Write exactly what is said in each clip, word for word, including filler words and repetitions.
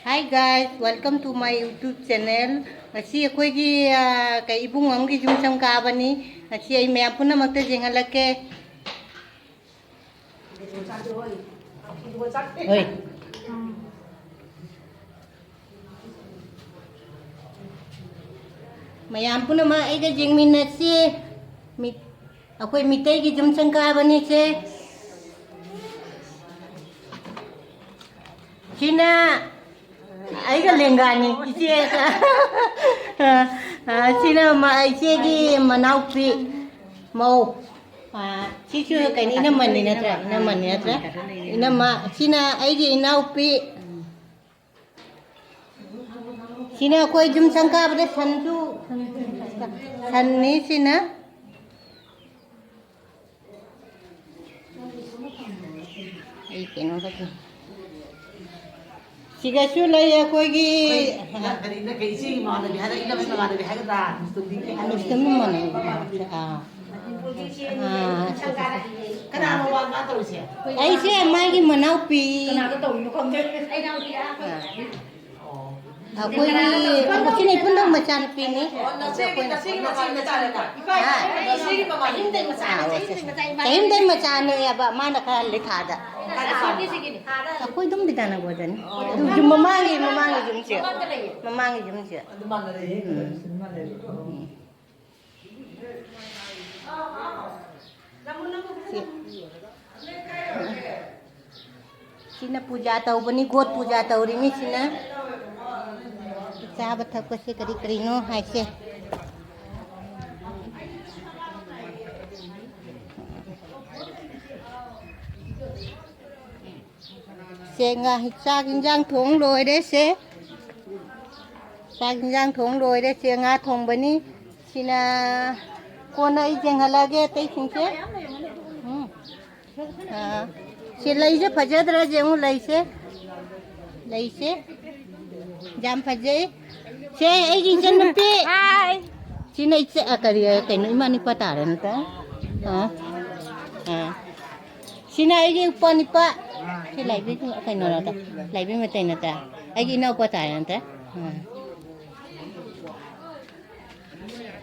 Hi guys, welcome to my YouTube channel. ꯉꯁꯤ ꯑꯩꯈꯣꯏꯒꯤ, ꯑ, ꯀꯩ, ꯏꯕꯨꯡ ꯑꯃꯒꯤ ꯌꯨꯝ ꯁꯪ ꯀꯥꯕꯅꯤ꯫ ꯉꯁꯤ ꯑꯩ ꯃꯌꯥꯝ ꯄꯨꯝꯅꯃꯛꯇ ꯌꯦꯡꯍꯜꯂꯛꯀꯦ꯫ ꯍꯣꯏ꯫ ꯃꯌꯥꯝ ꯄꯨꯝꯅꯃꯛ ꯑꯩꯒ ꯌꯦꯡꯃꯤꯟꯅꯁꯤ꯫ ꯃꯤ-, ꯑꯩꯈꯣꯏ ꯃꯤꯇꯩꯒꯤ ꯌꯨꯝ ꯁꯪ ꯀꯥꯕꯅꯤ ꯁꯦ꯫ ꯁꯤꯅ ꯑꯩꯒ ꯂꯦꯡꯒꯥꯅꯤ, ꯏꯆꯦ꯫ ꯑ, ꯑ, ꯁꯤꯅ ꯃ-, ꯏꯆꯦꯒꯤ ꯃꯅꯥꯎꯄꯤ, ꯃꯧ꯫ ꯑ, ꯁꯤꯁꯨ ꯀꯩꯅꯣ, ꯏꯅꯝꯃꯅꯤ ꯅꯠꯇ꯭ꯔꯥ? ꯏꯅꯝꯃꯅꯤ ꯅꯠꯇ꯭ꯔꯥ? ꯏꯅꯝꯃ, ꯁꯤꯅ ꯑꯩꯒꯤ ꯏꯅꯥꯎꯄꯤ꯫ ꯁꯤꯅ ꯑꯩꯈꯣꯏ ꯌꯨꯝ ꯁꯪ ꯀꯥꯕꯗ ꯁꯟꯁꯨ, ꯁꯟꯅꯤ ꯁꯤꯅ꯫ ꯑꯩ ꯀꯩꯅꯣꯒ ꯇꯧ-, ꯁꯤꯒꯁꯨ ꯂꯩ ꯑꯩꯈꯣꯏꯒꯤ꯫ ꯅꯪ ꯀꯔꯤ, ꯅꯪ ꯀꯩ ꯏꯆꯦꯒꯤ ꯃꯃꯥꯟꯅꯕꯤ ꯍꯥꯏꯔ, ꯏꯅꯝꯃꯒꯤ ꯃꯃꯥꯟꯅꯕꯤ ꯍꯥꯏꯒꯗ꯭ꯔꯥ? ꯃꯨꯁꯂꯤꯝꯒꯤ ꯃꯃꯥꯟꯅꯕꯤ꯫ ꯑꯥ꯫ ꯑꯥ, ꯀꯅꯥꯅꯣ ꯋꯥ ꯉꯥꯡ ꯇꯧꯔꯤꯁꯦ? ꯑꯩꯁꯦ ꯃꯥꯒꯤ ꯃꯅꯥꯎꯄꯤ꯫ ꯀꯅꯥꯒ ꯇꯧꯔꯤꯅꯣ ꯈꯪꯗꯦ꯫ ꯑꯩꯈꯣꯏꯒꯤ ꯁꯤꯅ ꯏꯄꯨꯟꯗꯧ ꯃꯆꯥꯅꯨꯄꯤꯅꯤ꯫ ꯑꯣ, ꯅꯆꯦꯒꯤ, ꯅꯆꯦꯒꯤ ꯃꯃꯥꯟꯅꯕꯤ ꯇꯥꯔꯦꯀꯣ? ꯏꯄꯥ, ꯍꯥ? ꯅꯆꯦꯒꯤ ꯃꯃꯥꯟꯅꯕꯤ꯫ ꯑꯥ, ꯑꯣ, ꯆꯍꯤ ꯑꯃꯗꯩ ꯃꯆꯥꯅꯦ ꯍꯥꯏꯕ, ꯃꯥꯅ ꯈꯔ ꯍꯜꯂꯦ ꯊꯥꯗ꯫ ꯑꯁꯤꯒꯤꯁꯤꯒꯤꯅꯤ꯫ ꯑꯩꯈꯣꯏ ꯑꯗꯨꯝ ꯕꯤꯗ꯭ꯌꯥꯅꯒꯔꯗꯅꯤ꯫ ꯑꯗꯨ ꯌꯨꯝ ꯃꯃꯥꯡꯒꯤ, ꯃꯃꯥꯡꯒꯤ ꯌꯨꯝꯁꯦ꯫ ꯃꯃꯥꯡꯗ ꯂꯩꯌꯦ꯫ ꯃꯃꯥꯡꯒꯤ ꯌꯨꯝꯁꯦ꯫ ꯑꯗꯨ ꯃꯥꯟꯅꯔꯦ꯫ ꯎꯝ꯫ ꯁꯤ-, ꯁꯤꯅ ꯄꯨꯖꯥ ꯇꯧꯕꯅꯤ, ꯒꯣꯠ ꯄꯨꯖꯥ ꯇꯧꯔꯤꯅꯤ ꯁꯤꯅ꯫ ꯆꯥꯕ ꯊꯛꯄꯁꯦ ꯀꯔꯤ ꯀꯔꯤꯅꯣ ꯍꯥꯏꯁꯦ꯫ ꯁꯦ ꯉꯥ, ꯆꯥꯛ ꯏꯟꯖꯥꯡ ꯊꯣꯡ ꯂꯣꯏꯔꯦ ꯁꯦ꯫ ꯆꯥꯛ ꯏꯟꯖꯥꯡ ꯊꯣꯡ ꯂꯣꯏꯔꯦ ꯁꯦ꯫ ꯉꯥ ꯊꯣꯡꯕꯅꯤ꯫ ꯁꯤꯅ ꯀꯣꯟꯅ ꯑꯩ ꯌꯦꯡꯍꯜꯂꯛꯑꯒꯦ ꯑꯇꯩꯁꯤꯡꯁꯦ꯫ ꯎꯝ꯫ ꯑꯥ꯫ ꯁꯤ ꯂꯩꯁꯦ ꯐꯖꯗ꯭ꯔꯥ ꯌꯦꯡꯉꯨ ꯂꯩꯁꯦ꯫ ꯂꯩꯁꯦ꯫ ꯌꯥꯝ ꯐꯖꯩ꯫ ꯁꯦ ꯑꯩꯒꯤ ꯏꯆꯟꯅꯨꯄꯤ꯫ ꯍꯥꯏ꯫ ꯁꯤꯅ ꯏꯆꯦ, ꯑ, ꯀꯔꯤ, ꯑ, ꯀꯩꯅꯣ, ꯏꯃꯥ ꯅꯨꯄꯥ ꯇꯥꯔꯦ ꯅꯠꯇ꯭ꯔꯥ? ꯑꯥ꯫ ꯑꯥ꯫ ꯁꯤꯅ ꯑꯩꯒꯤ ꯏꯄ꯭ꯋꯥ ꯅꯤꯄꯥ꯫ ꯁꯤ ꯂꯥꯏꯕꯤ ꯀꯩꯅꯣ ꯅꯠꯇꯦ, ꯂꯥꯏꯕꯤ ꯃꯇꯩ ꯅꯠꯇꯦ, ꯑꯩꯒꯤ ꯏꯅꯥꯎꯄꯥ ꯇꯥꯔꯦ ꯅꯠꯇꯦ꯫ ꯎꯝ꯫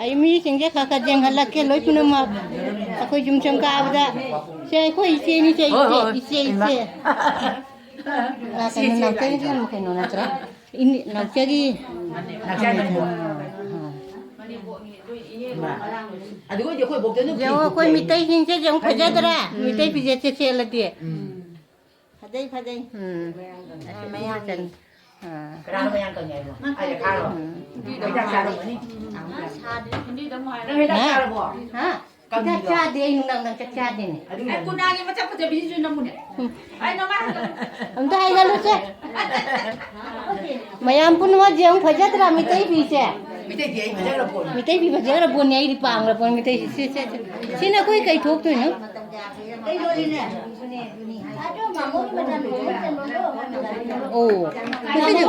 ꯑꯩ ꯃꯤꯁꯤꯡꯁꯦ ꯈꯔ ꯈꯔ ꯌꯦꯡꯍꯜꯂꯛꯀꯦ ꯂꯣꯏ ꯄꯨꯝꯅꯃꯛ꯫ ꯑꯩꯈꯣꯏ ꯌꯨꯝ ꯁꯪ ꯀꯥꯕꯗ ꯁꯦ ꯑꯩꯈꯣꯏ ꯏꯆꯦꯅꯤ, ꯁꯦ ꯍꯣꯏ, ꯏꯆꯦ, ꯍꯣꯏ, ꯏꯆꯦ, ꯏꯆꯦ꯫ ꯏꯃꯥ꯫ ꯑ, ꯀꯩꯅꯣ, ꯏꯆꯦ, ꯅꯥꯎꯆꯥꯒꯤ ꯏꯆꯦ꯫ ꯀꯩꯅꯣ ꯅꯠꯇ꯭ꯔꯣ? ꯏꯅꯦ, ꯅꯥꯎꯆꯥꯒꯤ꯫ ꯅꯥꯎꯆꯥꯒꯤ ꯃꯅꯦꯝꯕꯣꯛ꯫ ꯑ꯫ ꯏꯃꯥ꯫ ꯑꯗꯨꯒ ꯑꯩꯈꯣꯏ ꯕꯣꯛꯇ ꯑꯗꯨꯝ ꯌꯦꯡꯉꯣ, ꯑꯩꯈꯣꯏ ꯐꯦꯡꯗꯣꯛꯈ꯭ꯔꯦ꯫ ꯃꯤꯇꯩꯁꯤꯡꯁꯦ ꯌꯦꯡꯉꯨ, ꯐꯖꯗ꯭ꯔꯥ? ꯎꯝ꯫ ꯃꯤꯇꯩ ꯐꯤꯖꯦꯠꯁꯦ ꯁꯦꯠꯂꯗꯤ꯫ ꯎꯝ꯫ ꯐꯖꯩ, ꯐꯖꯩ꯫ ꯎꯝ꯫ ꯃꯌꯥꯡ ꯀꯪꯉꯦ꯫ ꯑꯥ꯫ ꯀꯅꯥꯅꯣ ꯃꯌꯥꯡ ꯀꯪꯉꯦ ꯍꯥꯏꯕꯣ? ꯑꯩꯅ ꯈꯥꯡꯉꯣ꯫ ꯎꯝ꯫ ꯍꯤꯗꯥꯛ ꯆꯥꯔꯝꯒꯅꯤ꯫ ꯅꯪ ꯍꯤꯗꯥꯛ ꯍꯥ? ꯆꯥꯔꯕꯣ? ꯍꯥ? ꯀꯪꯉꯤꯗꯣ꯫ ꯍꯤꯗꯥꯛ ꯆꯥꯗꯦ, ꯑꯩ ꯅꯨꯡꯗꯥꯡ ꯅꯨꯡꯗꯥꯡ ꯆꯥꯛ ꯆꯥꯗꯦꯅꯦ꯫ ꯑꯗꯨꯅꯦ꯫ ꯑꯦ, ꯀꯨꯅꯥꯒꯤ ꯃꯁꯛ ꯐꯖꯕꯤꯁꯤꯁꯨ ꯅꯝꯃꯨꯅꯦ꯫ ꯎꯝ꯫ ꯑꯩ ꯅꯃꯥꯏ ꯍꯥꯏꯒꯠꯂꯨ꯫ ꯑꯝꯇ ꯍꯥꯏꯒꯠꯂꯨꯁꯦ꯫ ꯃꯌꯥꯝ ꯄꯨꯝꯅꯃꯛ ꯌꯦꯡꯉꯨ, ꯐꯖꯗ꯭ꯔꯥ ꯃꯤꯇꯩ ꯐꯤꯁꯦ? ꯃꯤꯇꯩ ꯐꯤ ꯑꯩ ꯐꯖꯈ꯭ꯔ ꯄꯣꯠꯅꯤ꯫ ꯃꯤꯇꯩ ꯐꯤ ꯐꯖꯈ꯭ꯔ ꯄꯣꯠꯅꯤ, ꯑꯩꯗꯤ ꯄꯥꯝꯈ꯭ꯔ ꯄꯣꯠꯅꯤ ꯃꯤꯇꯩ ꯐꯤ꯫ ꯁꯤ, ꯁꯤ, ꯁꯤ꯫ ꯁꯤꯅ ꯑꯩꯈꯣꯏ ꯀꯩ ꯊꯣꯛꯇꯣꯏꯅꯣ? ꯑꯣ, ꯃꯁꯤꯁꯨ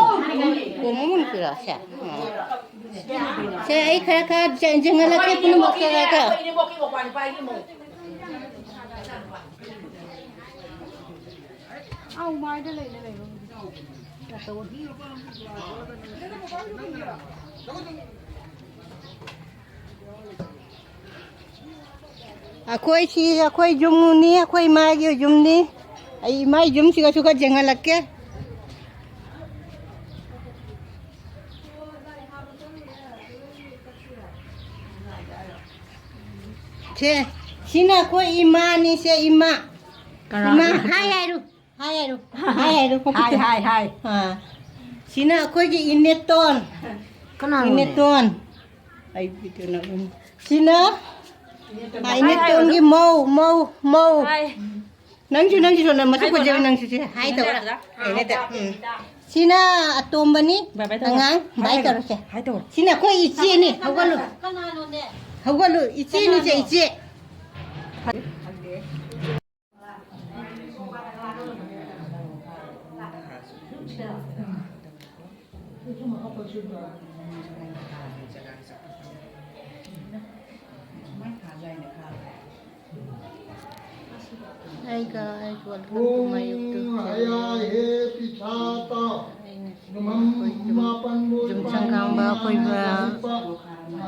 ꯀꯣꯝ ꯑꯃ ꯄꯤꯔꯛꯑꯣ, ꯁꯦ꯫ ꯑꯣ꯫ ꯁꯦ, ꯑꯩ ꯈꯔ ꯈꯔ ꯆꯦꯟꯖꯤꯟꯍꯜꯂꯛꯀꯦ ꯄꯨꯝꯅꯃꯛ ꯆꯠꯂꯒ꯫ ꯑꯥꯎ, ꯃꯥꯏꯗ ꯂꯩꯅꯦ, ꯂꯩꯕꯕꯨꯗꯤ꯫ ꯑꯩꯈꯣꯏ ꯁꯤ, ꯑꯩꯈꯣꯏ ꯌꯨꯝꯅꯤ, ꯑꯩꯈꯣꯏ ꯏꯃꯥꯒꯤ ꯌꯨꯝꯅꯤ꯫ ꯑꯩ ꯏꯃꯥꯒꯤ ꯌꯨꯝꯁꯤꯒꯁꯨ ꯈꯔ ꯌꯦꯡꯍꯜꯂꯛꯀꯦ꯫ ꯁꯦ, ꯁꯤꯅ ꯑꯩꯈꯣꯏ ꯏꯃꯥꯅꯤ, ꯁꯦ, ꯏꯃꯥ꯫ ꯀꯅꯥ? ꯏꯃꯥ, ꯍꯥꯏ ꯍꯥꯏꯔꯨ, ꯍꯥꯏ ꯍꯥꯏꯔꯨ, ꯍꯥꯏ ꯍꯥꯏꯔꯨ, ꯍꯥꯏ, ꯍꯥꯏ, ꯍꯥꯏ꯫ ꯑꯥ꯫ ꯁꯤꯅ ꯑꯩꯈꯣꯏꯒꯤ ꯏꯅꯦꯇꯣꯟ꯫ ꯀꯅꯥꯅꯣꯅꯦ? ꯏꯅꯦꯇꯣꯟ꯫ ꯑꯩ ꯚꯤꯗꯤꯑꯣ ꯅꯝꯃꯤ꯫ ꯁꯤꯅ, ꯑꯥ, ꯍꯥꯏ, ꯍꯥꯏ, ꯏꯅꯦꯇꯣꯟꯒꯤ ꯑꯗꯨꯝ꯫ ꯃꯧ, ꯃꯧ, ꯃꯧ꯫ ꯍꯥꯏ꯫ ꯅꯪꯁꯨ, ꯅꯪꯁꯨ ꯁꯣꯝꯗ ꯃꯁꯛ ꯍꯥꯏ, ꯐꯖꯕ ꯇꯧꯔꯣ꯫ ꯅꯪꯁꯨ ꯁꯦ꯫ ꯍꯥꯏ ꯇꯧꯔꯣ꯫ ꯍꯥꯏ ꯇꯧꯔꯣ꯫ ꯎꯝ꯫ ꯁꯤꯅ ꯑꯇꯣꯝꯕꯅꯤ, ꯕꯥꯏ ꯕꯥꯏ ꯇꯧꯔꯣ꯫ ꯑꯉꯥꯡ, ꯕꯥꯏ ꯍꯥꯏ ꯇꯧꯔꯣ꯫ ꯇꯧꯔꯣ ꯁꯦ꯫ ꯍꯥꯏ ꯇꯧꯔꯣ꯫ ꯁꯤꯅ ꯑꯩꯈꯣꯏ ꯏꯆꯦꯅꯤ꯫ ꯍꯧꯒꯠꯂꯨ꯫ ꯀꯅꯥꯅꯣꯅꯦ? ꯍꯧꯒꯠꯂꯨ꯫ ꯏꯆꯦꯅꯤ ꯁꯦ, ꯀꯅꯥꯅꯣ? ꯏꯆꯦ꯫ Hi guys, welcome to my YouTube channel. ꯑꯩ ꯉꯁꯤ ꯑꯩꯈꯣꯏ ꯌꯨꯝ, ꯌꯨꯝ ꯁꯪꯒꯥꯕ ꯑꯀꯣꯏꯕ,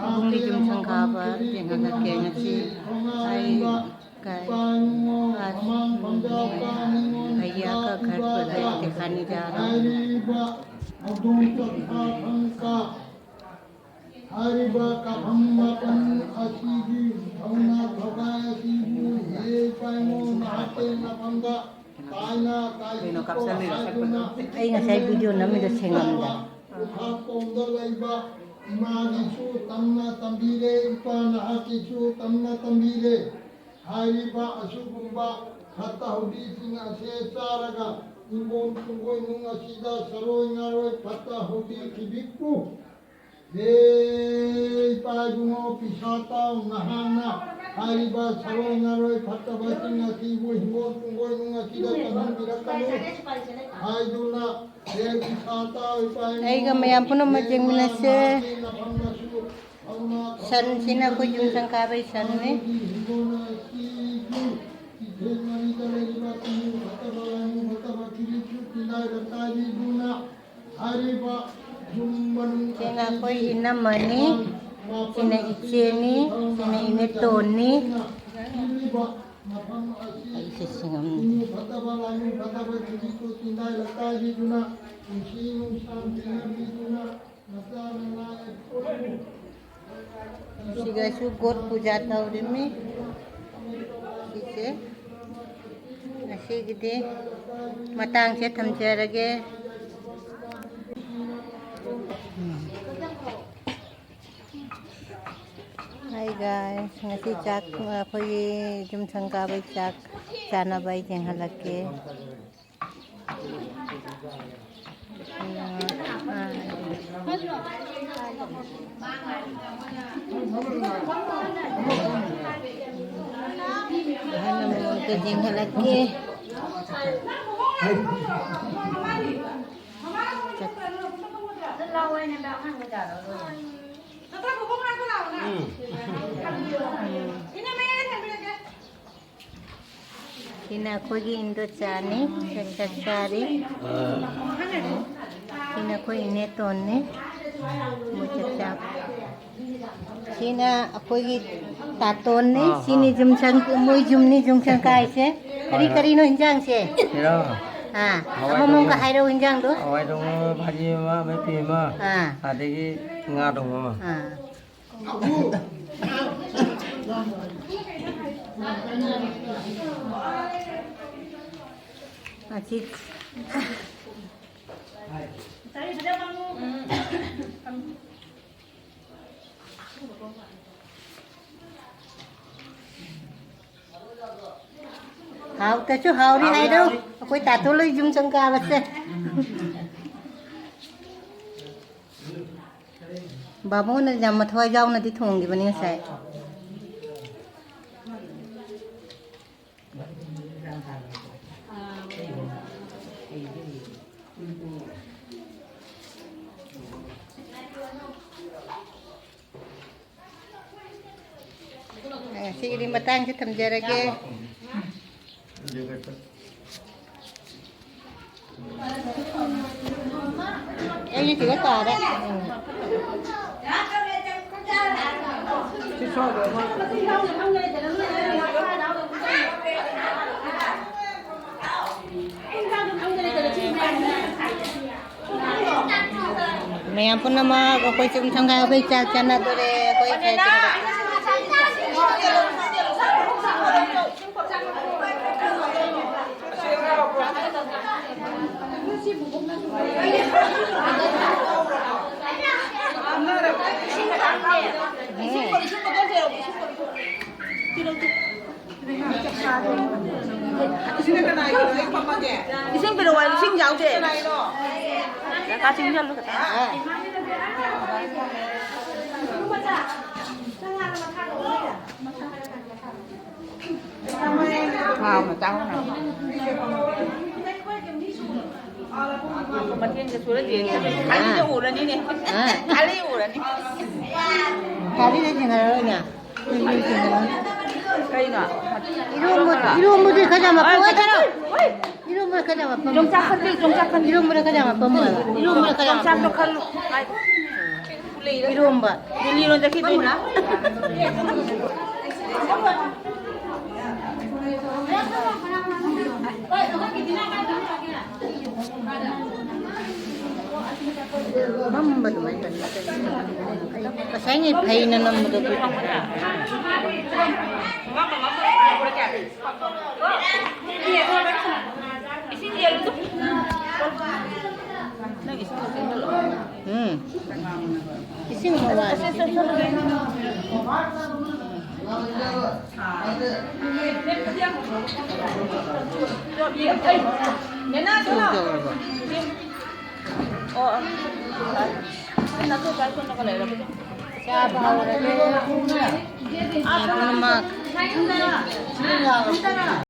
ꯏꯕꯨꯡꯒꯤ ꯌꯨꯝ ꯁꯪꯒꯥꯕ ꯌꯦꯡꯍꯜꯂꯛꯀꯦ ꯉꯁꯤ꯫ Hi guys, आज, हम्म, भैया का घर पर गए थे खाने जा रहे हैं। ꯍꯥꯏꯔꯤꯕ ꯀꯥꯐꯝ ꯃꯥꯄꯟ ꯑꯁꯤꯒꯤ ꯊꯧꯅꯥ ꯊꯧꯒꯥꯏ ꯑꯁꯤꯕꯨ ꯍꯦ ꯏꯄꯥꯏꯃꯣ ꯅꯍꯥꯛꯀꯤ ꯃꯐꯝꯗ ꯇꯥꯏꯅ ꯇꯥꯏꯁꯤꯀꯣ ꯍꯥꯏꯗꯨꯅ ꯑꯩ ꯉꯁꯥꯏ video ꯅꯝꯃꯤꯗꯣ ꯁꯦꯡꯉꯝꯗꯦ꯫ ꯎꯈꯥ ꯇꯣꯡꯗ ꯂꯩꯕ ꯏꯃꯥꯒꯤꯁꯨ ꯇꯝꯅ ꯇꯝꯕꯤꯔꯦ, ꯏꯄꯥ ꯅꯍꯥꯛꯀꯤꯁꯨ ꯇꯝꯅ ꯇꯝꯕꯤꯔꯦ꯫ ꯍꯥꯏꯔꯤꯕ ꯑꯁꯤꯒꯨꯝꯕ ꯐꯠꯇ ꯍꯥꯎꯗꯤꯁꯤꯡ ꯑꯁꯦ ꯆꯥꯔꯒ ꯏꯪꯒꯣꯟ ꯇꯨꯡꯒꯣꯏꯅꯨꯡ ꯑꯁꯤꯗ ꯁꯔꯣꯏ ꯉꯥꯔꯣꯏ ꯐꯠꯇ ꯍꯥꯎꯗꯤ ꯈꯤꯕꯤꯛꯄꯨ ꯍꯦ ꯏꯄꯥ ꯏꯕꯨꯡꯉꯣ ꯄꯤꯁꯥ ꯇꯥꯎ ꯅꯍꯥꯛꯅ ꯍꯥꯏꯔꯤꯕ ꯁꯔꯣꯏ ꯉꯥꯔꯣꯏ ꯐꯠꯇꯕꯁꯤꯡ ꯑꯁꯤꯕꯨ ꯍꯤꯡꯒꯣꯜ ꯇꯨꯡꯒꯣꯏꯅꯨꯡ ꯑꯁꯤꯗ ꯆꯪꯍꯟꯕꯤꯔꯛꯀꯅꯨ ꯍꯥꯏꯗꯨꯅ ꯍꯦ ꯄꯤꯁꯥ ꯇꯥꯎ ꯏꯄꯥ ꯏꯕꯨꯡꯉꯣ ꯑꯩꯒ ꯃꯌꯥꯝ ꯄꯨꯝꯅꯃꯛ ꯌꯦꯡꯃꯤꯟꯅꯁꯦ꯫ ꯍꯦ ꯏꯃꯥ ꯅꯍꯥꯛꯀꯤ ꯅꯐꯝꯗꯁꯨ ꯁꯟꯁꯤꯅ ꯑꯩꯈꯣꯏ ꯌꯨꯝ ꯁꯪꯒꯥꯕꯩ ꯁꯟꯅꯤ꯫ ꯍꯥꯏꯕꯗꯤ ꯍꯤꯡꯒꯣꯜ ꯑꯁꯤꯒꯤ ꯀꯩꯊꯦꯜ ꯃꯔꯤꯗ ꯂꯩꯔꯤꯕ ꯇꯤꯟ ꯐꯠꯇꯕ ꯂꯥꯏꯅꯨ ꯐꯠꯇꯕ ꯀꯤꯔꯤꯛꯁꯨ ꯇꯤꯟꯗꯥꯏ ꯂꯝꯇꯥꯏꯕꯤꯗꯨꯅ ꯍꯥꯏꯔꯤꯕ ꯌꯨꯝ ꯃꯅꯨꯡ ꯁꯤꯅ ꯑꯩꯈꯣꯏ ꯑꯁꯤꯒꯤ ꯏꯅꯝꯃꯅꯤ, ꯃꯥꯄꯟ ꯁꯤꯅ ꯑꯁꯤꯒꯤ ꯏꯆꯦꯅꯤ, ꯁꯤꯅ ꯏꯅꯦꯇꯣꯟꯅꯤ꯫ ꯄꯤꯔꯤꯕ ꯃꯐꯝ ꯑꯁꯤ ꯑꯩꯁꯦ ꯁꯤꯡꯉꯝ- ꯇꯤꯟ ꯐꯠꯇꯕ ꯂꯥꯏꯅꯨ ꯐꯠꯇꯕ ꯀꯤꯔꯤꯛꯁꯨ ꯇꯤꯟꯗꯥꯏ ꯂꯝꯇꯥꯏꯕꯤꯗꯨꯅ ꯄꯨꯟꯁꯤ ꯅꯨꯡꯁꯥꯡ ꯊꯤꯟꯅꯕꯤꯗꯨꯅ ꯁꯤꯒꯁꯨ ꯒꯣꯠ ꯄꯨꯖꯥ ꯇꯧꯔꯤꯃꯤ꯫ ꯁꯤꯁꯦ ꯉꯁꯤꯒꯤꯗꯤ ꯃꯇꯥꯡꯁꯦ ꯊꯝꯖꯔꯒꯦ꯫ Hi guys, ꯉꯁꯤ ꯆꯥꯛ, ꯑꯩꯈꯣꯏꯒꯤ ꯌꯨꯝ ꯁꯪꯒꯥꯕꯩ ꯆꯥꯛ ꯆꯥꯅꯕ ꯑꯩ ꯌꯦꯡꯍꯜꯂꯛꯀꯦ꯫ ꯑꯍꯜ ꯂꯃꯟ ꯑꯝꯇ ꯌꯦꯡꯍꯜꯂꯛꯀꯦ꯫ ꯎꯝ꯫ ꯁꯤꯅ ꯑꯩꯈꯣꯏꯒꯤ ꯏꯟꯗꯣꯆꯥꯅꯤ, ꯆꯥꯛ ꯆꯥꯛ ꯆꯥꯔꯤ꯫ ꯁꯤꯅ ꯑꯩꯈꯣꯏ ꯏꯅꯦꯇꯣꯟꯅꯤ, ꯃꯣꯏ ꯆꯥꯛ ꯆꯥ-, ꯁꯤꯅ ꯑꯩꯈꯣꯏꯒꯤ ꯇꯥꯇꯣꯟꯅꯤ꯫ ꯑꯥ, ꯁꯤꯅꯤ ꯑꯥ꯫ ꯌꯨꯝꯁꯪ, ꯃꯣꯏ ꯌꯨꯝꯅꯤ ꯌꯨꯝꯁꯪ ꯀꯥꯏꯁꯦ꯫ ꯀꯔꯤ ꯍꯣꯏ, ꯍꯣꯏ꯫ ꯀꯔꯤꯅꯣ ꯏꯟꯖꯥꯡꯁꯦ? ꯁꯤꯔꯣ? ꯑꯥ, ꯍꯋꯥꯏ ꯑꯃꯃꯝꯒ ꯊꯣꯡꯕ꯫ ꯍꯥꯏꯔꯛꯑꯣ ꯏꯟꯖꯥꯡꯗꯣ꯫ ꯍꯋꯥꯏ ꯊꯣꯡꯕ ꯑꯃ, ꯚꯥꯖꯤ ꯑꯃ, ꯑꯃꯦꯠꯄꯤ ꯑꯃ, ꯑꯥ꯫ ꯑꯗꯒꯤ ꯉꯥ ꯊꯣꯡꯕ ꯑꯃ꯫ ꯑꯥ꯫ ꯑꯁꯤ ꯍꯥꯎꯇꯁꯨ ꯍꯥꯎꯔꯤ ꯍꯥꯏꯔꯣ꯫ ꯑꯩꯈꯣꯏ ꯇꯥꯇꯣ ꯂꯣꯏ ꯌꯨꯝ ꯆꯪ ꯀꯥꯕꯁꯦ꯫ ꯕꯥꯃꯣꯟꯅ ꯌꯥꯝ ꯃꯊ꯭ꯋꯥꯏ ꯌꯥꯎꯅꯗꯤ ꯊꯣꯡꯈꯤꯕꯅꯤ ꯉꯁꯥꯏ꯫ ꯑꯦ, ꯁꯤꯒꯤꯗꯤ ꯃꯇꯥꯡꯁꯤ ꯊꯝꯖꯔꯒꯦ꯫ ꯑꯩꯒꯤ ꯁꯤꯒ ꯇꯥꯔꯦ꯫ ꯎꯝ꯫ ꯃꯌꯥꯝ ꯄꯨꯝꯅꯃꯛ ꯑꯩꯈꯣꯏ ꯆꯨꯝ ꯁꯪꯒꯥꯏ ꯑꯩꯈꯣꯏ ꯆꯥꯛ ꯆꯥꯅꯗꯣꯔꯦ꯫ ꯑꯩꯈꯣꯏ ꯁꯥꯏ ꯆꯤꯡꯗ꯫ ꯏꯁꯤꯡ ꯄꯤꯔꯛꯑꯣ ꯍꯥꯏ, ꯏꯁꯤꯡ ꯌꯥꯎꯗꯦ꯫ ꯗꯔꯀꯥꯔ ꯆꯤꯡꯁꯤꯜꯂꯨ ꯈꯤꯇꯪ꯫ ꯊꯥꯎ ꯃꯆꯥ ꯑꯃ꯫ ꯃꯊꯦꯜꯒ ꯁꯨꯔ ꯌꯦꯡꯒꯦ꯫ ꯊꯥꯔꯤꯗ ꯎꯔꯅꯤꯅꯦ꯫ ꯑꯥ꯫ ꯊꯥꯔꯤ ꯎꯔꯅꯤ꯫ ꯊꯥꯔꯤꯗ ꯊꯦꯡꯅꯔꯔꯣꯏꯅꯦ꯫ ꯀꯩꯅꯣ? ꯏꯔꯣꯝꯕ, ꯏꯔꯣꯝꯕꯗꯤ ꯈꯔ ꯌꯥꯝ ꯍꯥꯞꯄꯣ꯫ ꯍꯣꯏ, ꯆꯠꯂꯣ꯫ ꯍꯣꯏ꯫ ꯏꯔꯣꯝꯕꯗ ꯈꯔ ꯌꯥꯝ ꯍꯥꯞꯄꯝꯃꯣ꯫ ꯌꯣꯡꯆꯥꯛ ꯈꯟꯕꯤꯌꯨ, ꯌꯣꯡꯆꯥꯛ ꯈꯟꯕꯤꯌꯨ꯫ ꯏꯔꯣꯝꯕꯗ ꯈꯔ ꯌꯥꯝ ꯍꯥꯞꯄꯝꯃꯣ ꯍꯥꯏꯕ꯫ ꯏꯔꯣꯝꯕꯗ ꯈꯔ ꯌꯥꯝ ꯌꯣꯡꯆꯥꯛꯇꯣ ꯍꯥꯞꯄꯝꯃꯣ꯫ ꯈꯜꯂꯨ꯫ ꯍꯥꯏ꯫ ꯏꯔꯣꯝꯕ꯫ ꯗꯤꯜꯂꯤꯔꯣꯝ ꯆꯠꯈꯤꯗꯣꯏꯅꯤ꯫ ꯃꯝꯕ ꯑꯗꯨꯃꯥꯏꯅ ꯇꯧꯅꯤ꯫ ꯉꯁꯥꯏꯉꯩ ꯐꯩꯅ ꯅꯝꯕꯗꯣ ꯑꯗꯨ꯫ ꯎꯝ꯫ ꯏꯁꯤꯡ ꯑꯃ ꯋꯥꯠꯂꯤ꯫ ꯆꯥꯕ ꯍꯧꯔꯒꯦ꯫ ꯄꯨꯝꯅꯃꯛ꯫